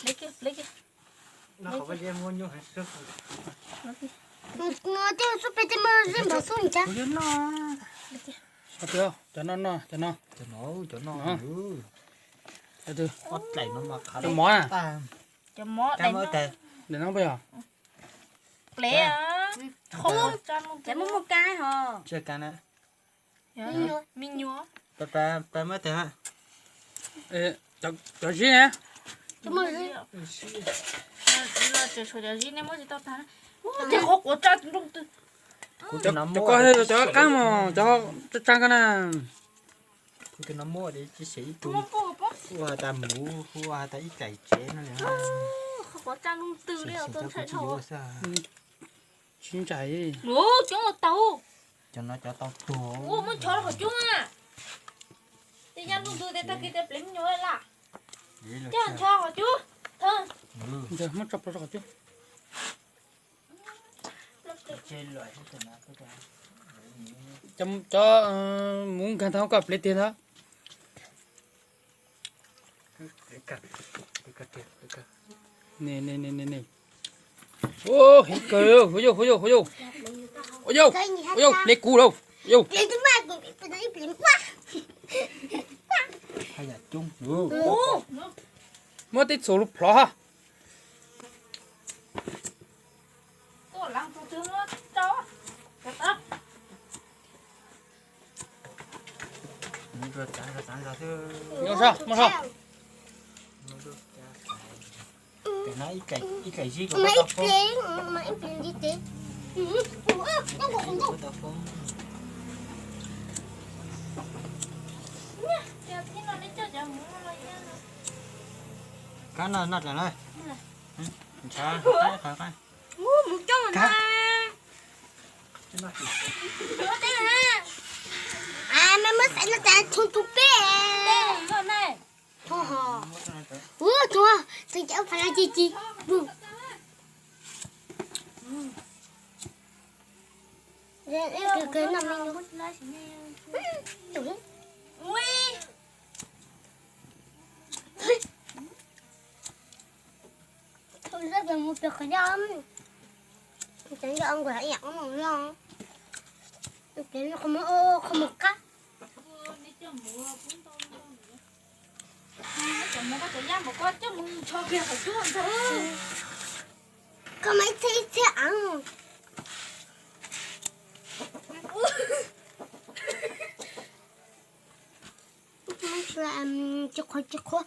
Ple kiag, ple kiag. No qhov vaj yeb muab nyuj heev xwb. No tej xub peb tej muaj zeb npam xub ntsab. Kuv yuav noj. Cov no, no, cov no. Cov no, cov no. Cov mov na. Cov mov daim no puas yog? Ple. Cov muaj muaj kab ho. Tsis kab na. Me nyuam. Pab muab tag. Cov zib ne. Cov zib ne muab tsis tau tag. Tej qhov quav tsa nrooj twg. Cov ko, cov qab mos, cov tsa tsa ko na. Kuv tus no muaj de tsis xev ib tug. Ua has tas muv, ua has tas ib kaim tsev no li. Qhov quav tsa nrooj twg li, tus ntshai dhau. Tsis ntshai. Coob tau. Cov no cov tau tuag. Ua muab nchos qhov cub na. Tej yaj ntuj ntu tej tag kis tej plev me nyuam laj. Coj nchos qhov cub. Thawj. Muab tso qhov cub. Cov muv nkag tau koj plev tiag ntag. Heev kawg, ua yau, ua yau, plev kuv lauj, ua yau. Muab tej txhuv lub plhov ha. Kab no noj dlawg na. Ntshav qab qab. Mus coj na. Maj muab xaiv no tas thoo tus peb. Thoo ho. Ua thoo, thoo cov pha la ci ci. Thau zaj mus pem qhov yaj, cov yaj nkaus ib yam mus loj, qhov muag qab. Koj mas ib txhiab ib txhiab av. Tsis qhuav tsis qhuav.